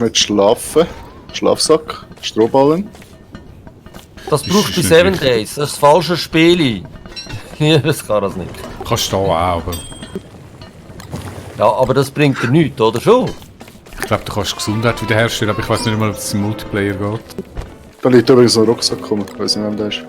Mit Schlafen, Schlafsack, Strohballen. Das braucht bei ist 7 nicht Days. Das ist das falsche Spiel. Das kann das nicht. Kannst du auch, aber Ja, aber das bringt dir nichts, oder schon? ich glaube, du kannst Gesundheit wiederherstellen, aber ich weiß nicht mal, ob es im Multiplayer geht. Da liegt übrigens ein Rucksack rum, ich weiß nicht, wem der ist.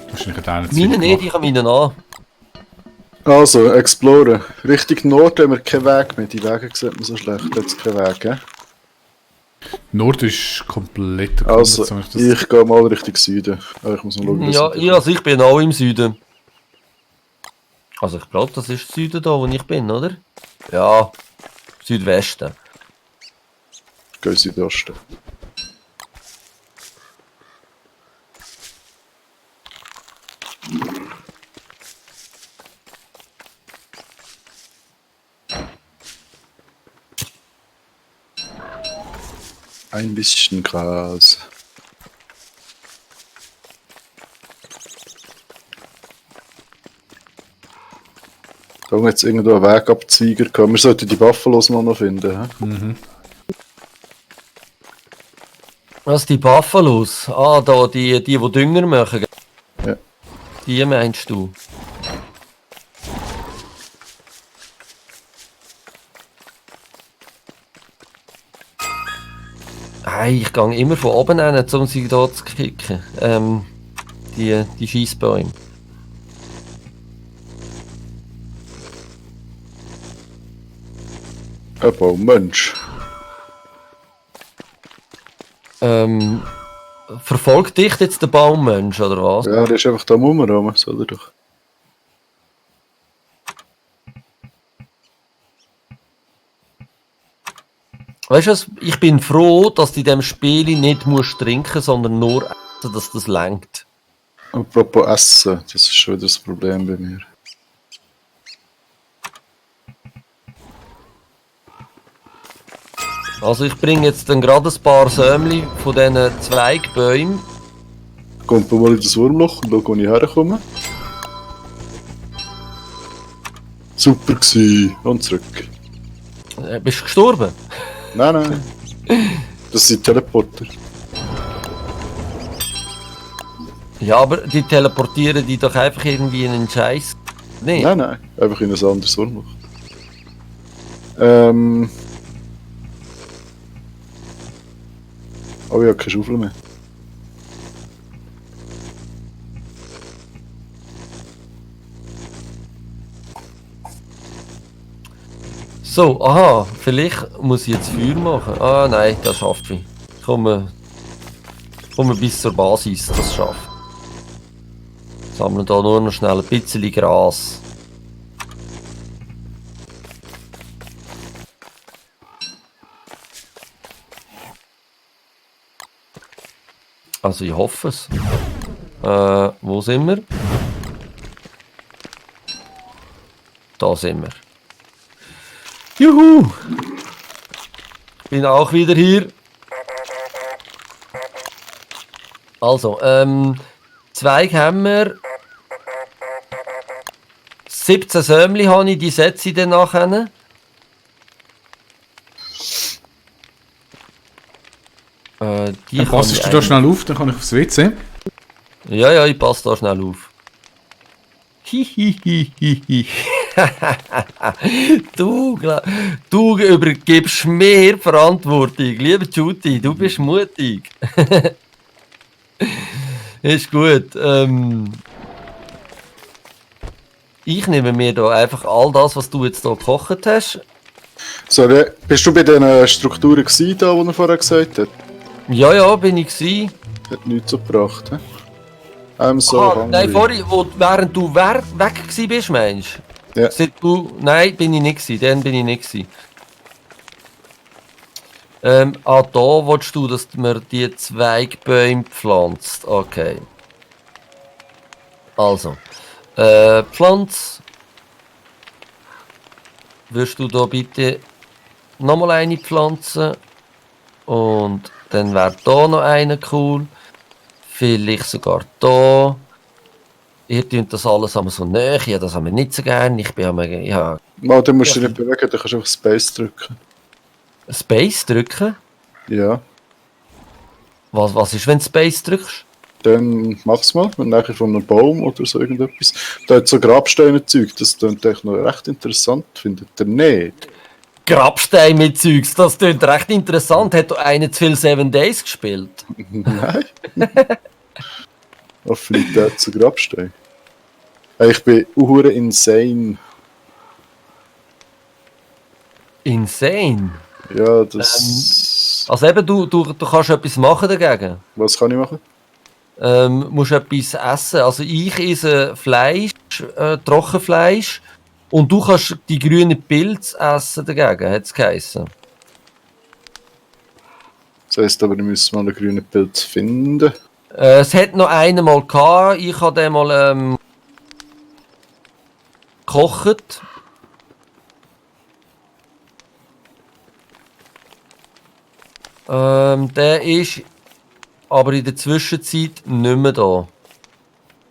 Wahrscheinlich hat einer zu Meine viel nicht, gemacht. ich habe meinen an. Also, Exploren. Richtung Norden haben wir keinen Weg mehr. Die Wege sieht man so schlecht. Da hat es keinen Weg, gell? Nord ist komplett Also, so ist das. ich gehe mal Richtung Süden. Aber ich muss mal schauen, Ja, ich bin auch im Süden. Also ich glaube, das ist Süden da, wo ich bin, oder? Ja, Südwesten. Ich gehe in Südosten. Ein bisschen Gras. Da haben wir jetzt irgendwo einen Wegabzweiger gehabt. Wir sollten die Buffalos mal noch finden. He? Was, die Buffalos? Ah, da, die Dünger machen. Ja. Die meinst du? Hey, ich gehe immer von oben hin, um sie hier zu kicken. Die Scheissbäume. Aber Mensch. Verfolgt dich jetzt der Baummensch, oder was? Ja, der ist einfach da rumgerannt, soll er doch. Weißt du was? Ich bin froh, dass du in diesem Spiel nicht musst trinken, sondern nur essen, dass das lenkt. Apropos Essen, das ist schon wieder das Problem bei mir. Also ich bringe jetzt dann gerade ein paar Sämli von diesen Zweigbäumen. Kommt mal in das Wurmloch und schau, wo ich herkomme. Super gsi. Und zurück. Bist du gestorben? Nein, nein. Das sind Teleporter. Ja, aber die teleportieren die doch einfach irgendwie in einen Scheiß. Nee. Nein, nein. Einfach in ein anderes Wurmloch. Oh, ich habe keine Schaufel mehr. So, aha, vielleicht muss ich jetzt Feuer machen. Ah nein, das schafft ich. Komme bis zur Basis, das schafft. Sammeln da nur noch schnell ein bisschen Gras. Also ich hoffe es. Wo sind wir? Da sind wir. Juhu! Bin auch wieder hier. Also, Zweig haben wir. 17 Sämli habe ich, die setze ich dann nachher. Die Dann kann passest ich du da schnell auf, dann kann ich aufs WC. Ja, ich passe da schnell auf. Hihihihihi. Du übergibst mir Verantwortung. Lieber Juti, du bist mutig. Ist gut. Ich nehme mir da einfach all das, was du jetzt hier gekocht hast. So, bist du bei den Strukturen gewesen, da, die er vorher gesagt hat? Ja, bin ich gsi. Hat nichts so gebracht, he? So Nein, vorhin, während du weg gsi bist, meinst du? Ja. Nein, bin ich nicht gsi. Dann bin ich nicht gsi. Da willst du, dass man die Zweigbäume pflanzt. Okay. Also. Pflanz. Wirst du da bitte nochmal eine pflanzen? Und dann wäre da noch eine cool. Vielleicht sogar da. Ihr tönt das alles einmal so näher. Ja, das haben wir nicht so gerne. Ich bin ja. Mal, dann musst du dich nicht bewegen, dann kannst du einfach Space drücken. Space drücken? Ja. Was ist, wenn du Space drückst? Dann mach's mal, und nachher von einem Baum oder so irgendetwas. Da hat so Grabsteine-Zeug, das klingt echt noch recht interessant, findet ihr nicht? Grabstein mit Zeugs, das klingt recht interessant. Hat doch einer zu viel 7 Days gespielt? Nein. Affinität zu Grabstein. Ich bin hure insane. Insane. Ja, das... Also eben, du kannst etwas machen dagegen. Was kann ich machen? Musst etwas essen. Also ich esse Fleisch, Trockenfleisch. Und du kannst die grünen Pilze essen dagegen, hat es geheißen. Das heisst aber, ich muss mal einen grünen Pilz finden. Es hat noch einen mal gehabt. Ich habe den mal gekocht. Der ist aber in der Zwischenzeit nicht mehr da.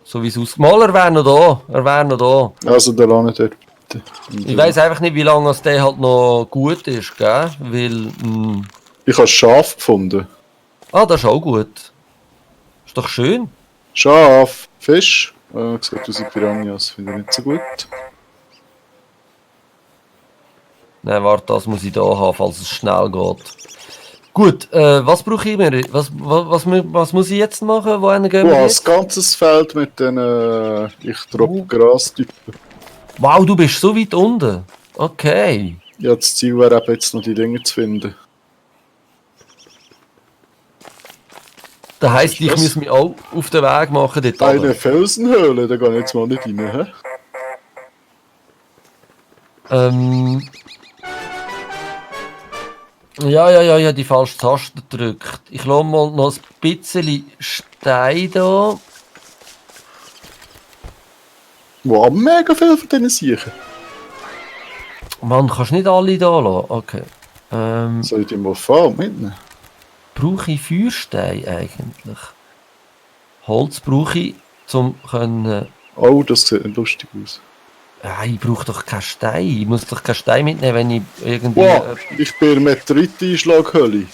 So wie es aussieht. Mal, er wäre noch da. Er wäre noch da. Also, der lange dort. Ich weiss einfach nicht, wie lange es der halt noch gut ist, gell? Weil. Ich habe Schaf gefunden. Ah, das ist auch gut. Ist doch schön. Schaf, Fisch. Gesagt, unsere Piranhas finde ich nicht so gut. Nein, warte, das muss ich da haben, falls es schnell geht. Gut, was brauche ich mir? Was muss ich jetzt machen? Wohin gehen wir Wow, jetzt? das ganze Feld mit den ich droppe Grastypen. Wow, du bist so weit unten. Okay. Ja, das Ziel wäre eben jetzt noch die Dinge zu finden. Das heisst, ich Was? muss mich auch auf den Weg machen dort Eine runter. Felsenhöhle, da gehe ich jetzt mal nicht rein, hä? Ja, die falsche Taste gedrückt. Ich lasse mal noch ein bisschen Stein da. Wow, mega viel von diesen Siechen. Mann, kannst nicht alle da lassen. Okay. Soll ich die mal fahren mitnehmen? Brauche ich Feuerstein eigentlich? Holz brauche ich, um können. Oh, das sieht nicht lustig aus. Ja, ich brauche doch keinen Stein. Ich muss doch keinen Stein mitnehmen, wenn ich irgendwie. Wow, ich bin in der Meteorit-Einschlaghöhle.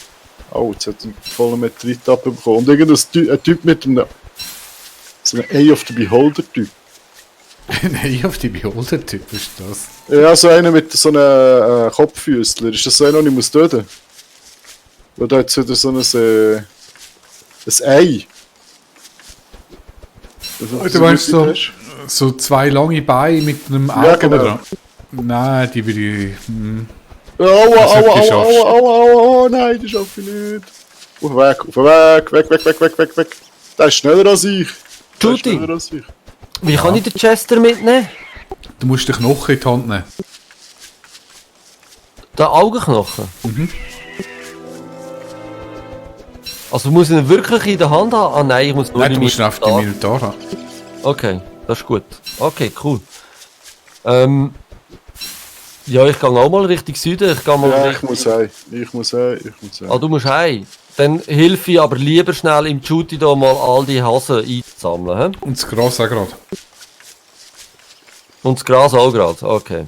Oh, jetzt hat er einen vollen Meteorit abbekommen. Und ein Typ mit einem... So einem Eye of the Beholder-Typ. Nein, auf die Beholder-Typ ist das. Ja, so einer mit so einem Kopffüßler. Ist das so einer, den ich muss töten? Weil da hat es wieder so ein Ei. Du meinst so zwei lange Beine mit einem Auge Ja, genau. dran? Nein, die würde ich... Aua, nein, das schaffe ich nicht. Auf den Weg, weg. Der ist schneller als ich. Der ist Judy, schneller als ich. wie kann ich den Chester mitnehmen? Du musst den Knochen in die Hand nehmen. Den Augenknochen? Also muss ich ihn wirklich in der Hand haben? Ah nein, ich muss nur Nein, du in musst ihn auf die Inventar. Minotaur haben. Okay, das ist gut. Okay, cool. Ja, ich gehe auch mal Richtung Süden. Ich gehe mal Ja, ich Richtung... muss heim. Ah, du musst heim. Dann hilf ich aber lieber schnell im Judy da mal all die Hasen einzusammeln. He? Und das Gras auch gerade. Und das Gras auch gerade. Okay.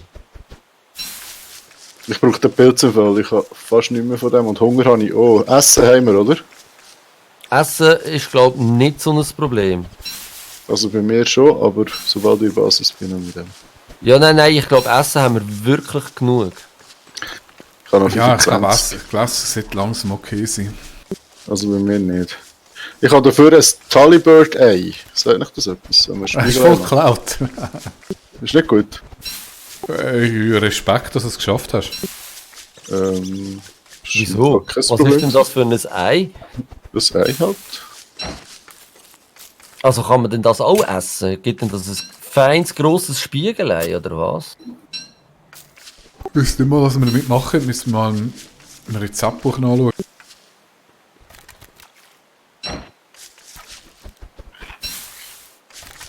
Ich brauche den Pilzenfall, ich habe fast nicht mehr von dem und Hunger habe ich. Oh, Essen haben wir, oder? Essen ist, glaube ich, nicht so ein Problem. Also bei mir schon, aber sobald ich in der Basis bin, dann mit dem. Ja, nein, ich glaube, Essen haben wir wirklich genug. Ich habe noch Ja, ich 25. glaube, es sollte langsam okay sein. Also bei mir nicht. Ich habe dafür ein Tullybird-Ei. Sagt nicht das etwas? Wenn wir Das ist Spiegel voll haben. geklaut. Ist nicht gut. Respekt, dass du es geschafft hast. Wieso? Kein Was Problem. ist denn das für ein Ei? Das Ei halt. Also kann man denn das auch essen? Gibt denn das ein feines, grosses Spiegelei oder was? Ich wüsste nicht mal, was wir damit machen. Müssen wir mal ein Rezeptbuch nachschauen.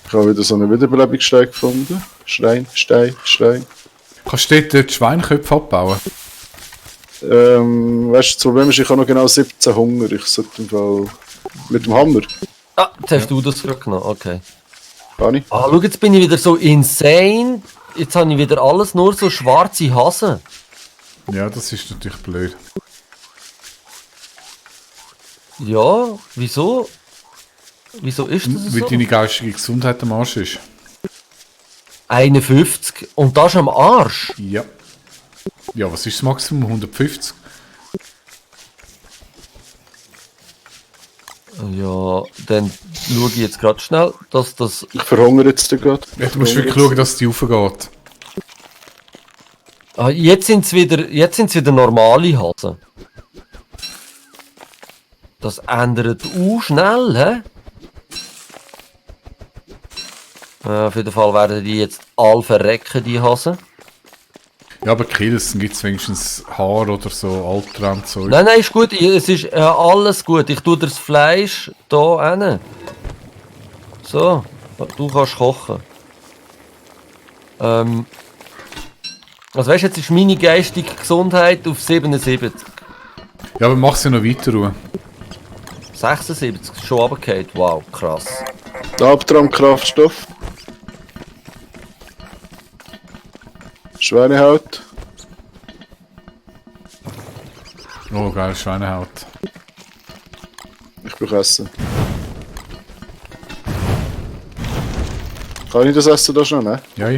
Ich habe wieder so einen Wiederbelebungsstein gefunden. Stein. Kannst du dort die Schweineköpfe abbauen? Weißt du, das Problem ist, ich habe noch genau 17 Hunger. Ich sollte im Fall mit dem Hammer. Ah, jetzt hast du das gerade genommen, okay. Kann ich? Ah, schau, jetzt bin ich wieder so insane. Jetzt habe ich wieder alles nur so schwarze Hasen. Ja, das ist natürlich blöd. Ja, wieso? Wieso ist das Weil so? deine geistige Gesundheit am Arsch ist. 51 und das ist am Arsch. Ja. Ja, was ist das Maximum? 150? Ja, dann schaue ich jetzt gerade schnell, dass das... Ich verhungere jetzt gerade. Ja, du musst wirklich schauen, dass es die raufgeht. Ah, jetzt sind es wieder normale Hasen. Das ändert schnell, hä? Auf jeden Fall werden die jetzt alle verrecken, die Hasen. Ja, aber Kills, dann gibt es wenigstens Haar oder so, Alttrend-Zeug. Nein, ist gut, es ist alles gut. Ich tue dir das Fleisch hier hin. So, du kannst kochen. Also weißt du, jetzt ist meine geistige Gesundheit auf 77. Ja, aber mach sie noch weiter, Ruhe. 76, ist schon runtergefallen. Wow, krass. Albtraumkraftstoff. Schweinehaut. Oh, geil, Schweinehaut. Ich brauche Essen. Kann ich das Essen da schon, ne? Ja,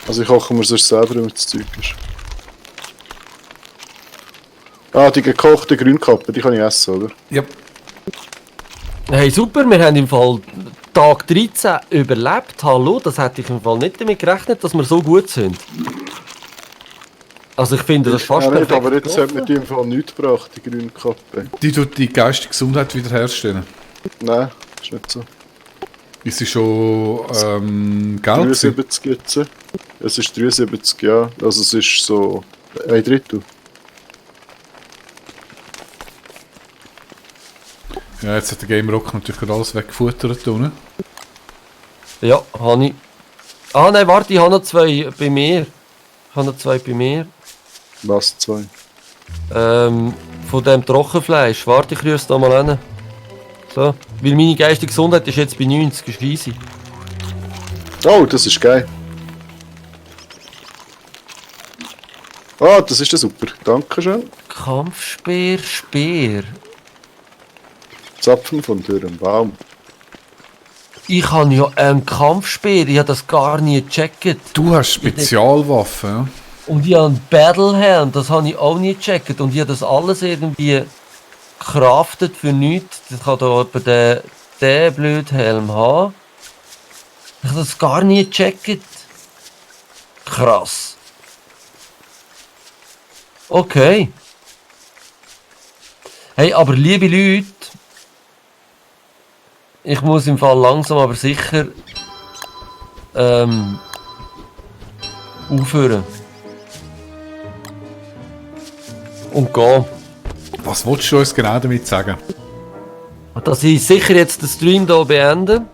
Also ich koche mir sonst selber, wenn das Zeug ist. Ah, die gekochte Grünkappe, die kann ich essen, oder? ja. Hey, super, wir haben im Fall Tag 13 überlebt. Hallo, das hätte ich im Fall nicht damit gerechnet, dass wir so gut sind. Also ich finde das fast Ja, nicht, perfekt aber jetzt hat mir getroffen. die im Fall nichts gebracht, die Grünkappe. Die tut die geistige Gesundheit wiederherstellen. Nein, ist nicht so. Ist sie schon gelb gewesen? 73 jetzt. Es ist 73, ja. Also es ist so ein Drittel. Ja, jetzt hat der Game Rock natürlich gerade alles weggefuttert, ne? Ja, habe ich. Ah nein, warte, ich habe noch zwei bei mir. Ich habe noch zwei bei mir. Was? 2? Von dem Trockenfleisch. Warte, ich rühre es da mal hin. So. Weil meine geistige Gesundheit ist jetzt bei 90, ist easy. Oh, das ist geil. Ah, das ist ja super. Dankeschön. Kampfspeer, Speer. Zapfen von dürrem Baum. Ich habe ja einen Kampfspeer, ich habe das gar nie gecheckt. Du hast Spezialwaffen, ja? Und ich habe einen Battlehelm, das habe ich auch nie gecheckt. Und ich habe das alles irgendwie craftet für nichts. Ich kann da etwa den blöden Helm haben. Ich habe das gar nie gecheckt. Krass. Okay. Hey, aber liebe Leute, ich muss im Fall langsam aber sicher aufhören. Und gehen. Was willst du uns genau damit sagen? Dass ich sicher jetzt den Stream hier beende.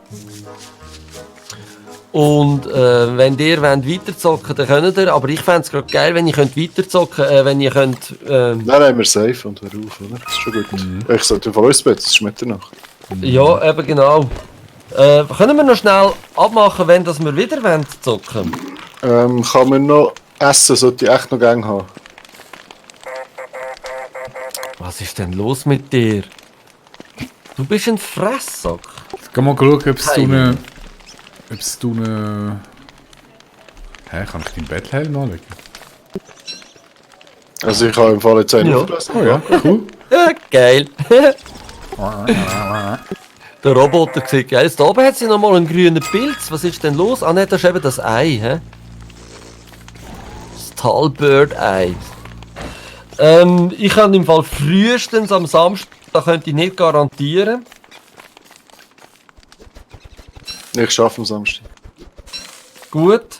Und wenn ihr wollt weiterzocken, dann könnt ihr. Aber ich fände es gerade geil, wenn ihr könnt weiterzocken könnt. Wenn ihr könnt. Dann haben wir safe und hör auf, oder? Das ist schon gut. Ich sollte von uns beten, es ist Mitternacht. Ja, eben genau. Können wir noch schnell abmachen, wenn das wir wieder wollen zocken? Kann man noch essen, sollte ich echt noch gerne haben. Was ist denn los mit dir? Du bist ein Fresssack. Geh mal schauen, ob es Hey. du eine... Ob es du eine... Hä, kann ich deinen Betthelm anlegen? Also ich habe im Fall jetzt einen Ja. aufgelassen. Oh ja, cool. Geil. Der Roboter sieht geil. Da oben hat sie noch mal einen grünen Pilz. Was ist denn los? Ah ne, das ist eben das Ei, hä? Das Talbird-Ei. Ich kann im Fall frühestens am Samstag, da könnte ich nicht garantieren. Ich schaffe am Samstag. Gut.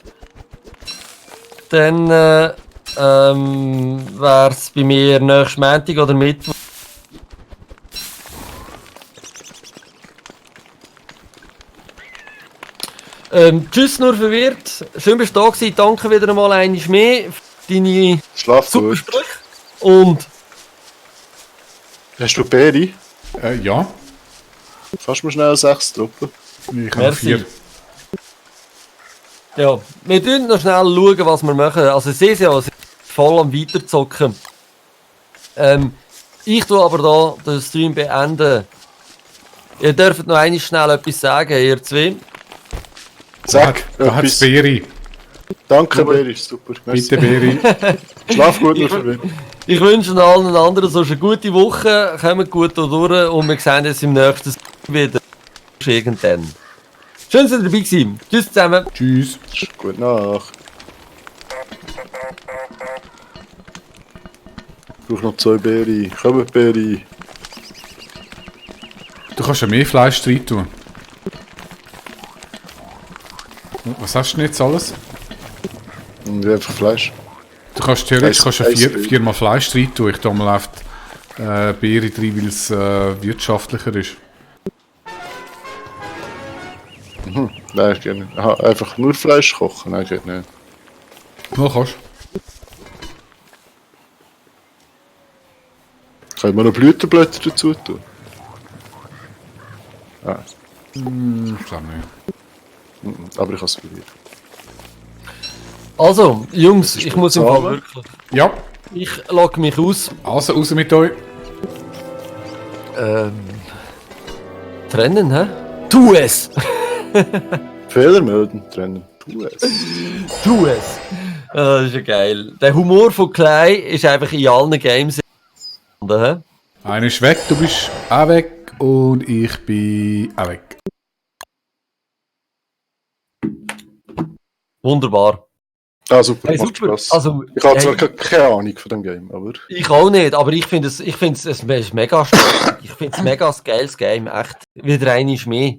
Dann wäre es bei mir nächsten Montag oder Mittwoch. Tschüss, nur verwirrt. Schön bist du da gewesen. Danke wieder einmal einmal mehr für deine Schlaf super gut. Sprüche. Und Hast du Beere? Ja. Kannst du mir schnell 6 droppen? Ich habe Merci. 4. ja, wir schauen noch schnell, schauen, was wir machen. Also sie sind ja voll am Weiterzocken. Ich tue aber da den Stream beenden. Ihr dürft noch einmal schnell etwas sagen, ihr zwei. Sag Da hat's etwas. Beri. Danke, Beri, ist super. Merci. Bitte, Beri. Schlaf gut, nur für mich. Ich wünsche allen anderen so eine gute Woche, kommt gut da durch und wir sehen uns im nächsten Stream wieder. Irgendwann. Schön, dass ihr dabei gewesen. Tschüss zusammen. Tschüss. Gute Nacht. Ich brauche noch 2 Beri. Kommt, Beri. Du kannst ja mehr Fleisch rein tun. Was hast du denn jetzt alles? Und einfach Fleisch. Du kannst theoretisch kannst ja Eis- 4 mal Fleisch rein tun. Ich tue mal auf die Beere rein, weil es wirtschaftlicher ist. Nein, geht nicht. Aha, einfach nur Fleisch kochen? Nein, geht nicht. Mal kannst Können wir noch Blütenblätter dazu tun? Ah, Ich glaube nicht. aber ich habe es probiert. Also, Jungs, ist ich muss im Fall bezahlen. wirklich. Ja, Ich logge mich aus. also raus mit euch. Trennen, hä? Tu es! Fehler melden, trennen. Tu es. Tu es! Das ist ja geil. Der Humor von Klei ist einfach in allen Games. Hä? Einer ist weg, du bist auch weg und ich bin auch weg. Wunderbar. Ah, super, Hey, macht super. Spaß. Also, Ich habe zwar hey, keine Ahnung von dem Game, aber... ich auch nicht, aber ich finde es ist mega spaßig. Ich finde es mega ein geiles Game, echt. Wieder einmal mehr.